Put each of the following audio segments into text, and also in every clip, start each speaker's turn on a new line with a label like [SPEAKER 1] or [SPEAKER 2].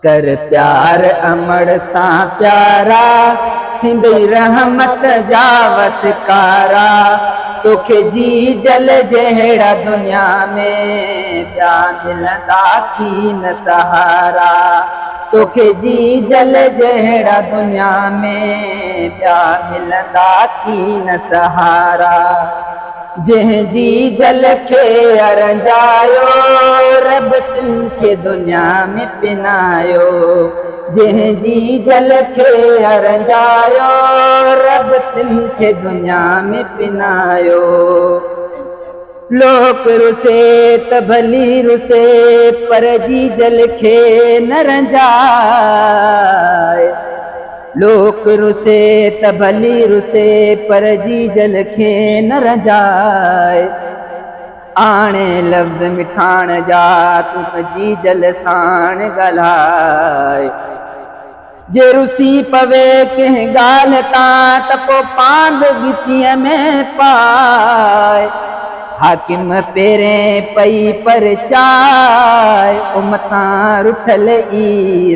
[SPEAKER 1] ڪر پيار امڙ سان پيارا، ٿيندئي رحمت جا وسڪارا، توکي جيجل جهڙا دنيا ۾ ٻيا ملندا ڪين سهارا، توکي جيجل جهڙا دنيا ۾ ٻيا ملندا ڪين سهارا. جنهن جيجل کي ارنجايو، رب تن کي دنيا ۾ پنايو. جنهن جيجل کي ارنجايو، رب تن کي دنيا ۾ پنايو. لوڪ رسي ته ڀلي رسي، پر جيجل کي نه رنجاء. لوڪ رسي ته ڀلي رسي، پر جيجل کي نه رنجاء. آڻي لفظ مٺاڻ جا، تون ته جيجل ساڻ ڳالهاء. جي رسي پوي ڪنهن ڳالهه تان، ته پو پاند ڳچيء ۾ پاء. حاڪم پيرين پئي پرچاء، او مٿان رٺل ئي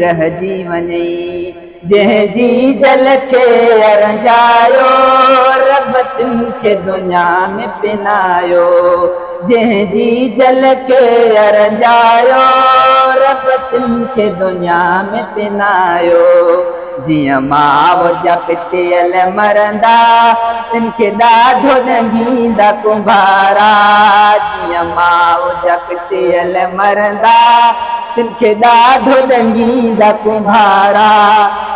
[SPEAKER 1] رهجي وڃئي. جنهن جيجل کي ارنجايو، رب تن کي دنيا ۾ پنايو. جنهن جيجل کي ارنجايو، رب تن کي دنيا ۾ پنايو. جيئن ماء جا پٽيل مرندا، تن کي ڏاڍو ڏنگيندا ڪنڀارا. جيئن ماء جا پٽيل مرندا، تن کي ڏاڍو ڏنگيندا ڪنڀارا.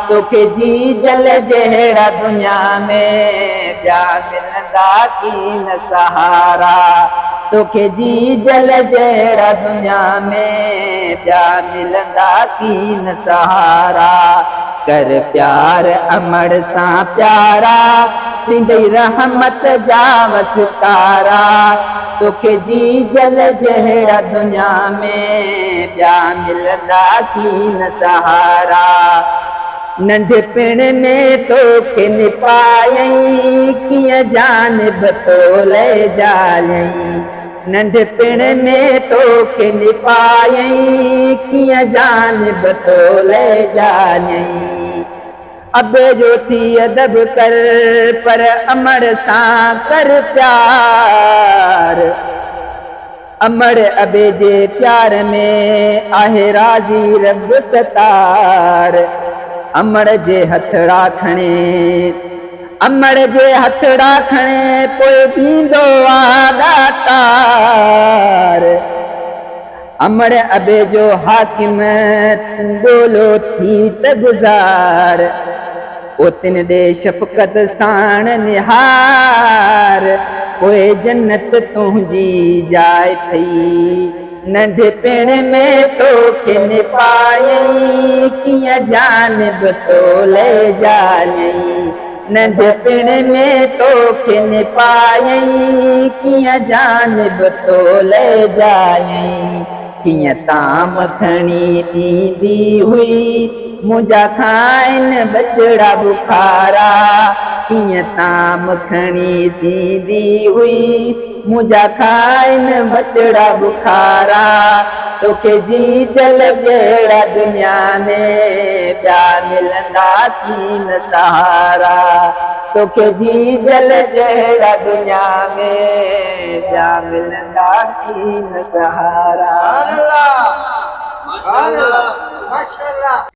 [SPEAKER 1] توکي جيجل جهڙا دنيا ۾ ٻيا ملندا ڪين سهارا. توکي جيجل جهڙا دنيا ۾ ٻيا ملندا ڪين سهارا. ڪر پيار امڙ سان پيارا، ٿيندئي رحمت جا وسڪارا. توکي جيجل جهڙا دنيا ۾ ٻيا ملندا ڪين سهارا. ننڍپڻ ۾ توکي نپايائين، ڪيئن جانب تو لئه جاليائين. ننڍپڻ ۾ توکي نپايائين، ڪيئن جانب تو لئه جاليائين. ابي جو ٿي ادب ڪر، پر امڙ سان ڪر پيار. امڙ ابي جي پيار ۾، آهي راضي رب ستار. امڙ جي هٿڙا کڻي، امڙ جي هٿڙا کڻي، پوء ڏيندو آ ڏاتار. امڙ ابي جو حاڪم، تون ڳولو ٿي ته گذار. او تن ڏي شفقت ساڻ نهار، پوء جنت تنهنجي جاء ٿئي. ننڍپڻ ۾ توکي نپايائين، ڪيئن جانب تو لئه جاليائين. ننڍپڻ ۾ توکي نپايائين، ڪيئن جانب تو لئه جاليائين. ڪيئن طعام کڻي ڏيندي هئي، منهنجا کائن ٻچڙا بخارا. ڪيئن طعام کڻي ڏيندي هئي، منهنجا کائن ٻچڙا بخارا. توکي جيجل جهڙا دنيا ۾ ٻيا ملندا ڪين سهارا. توکي جيجل جهڙا دنيا ۾ ٻيا ملندا ڪين سهارا.
[SPEAKER 2] سبحان الله. سبحان الله. ماشاءالله.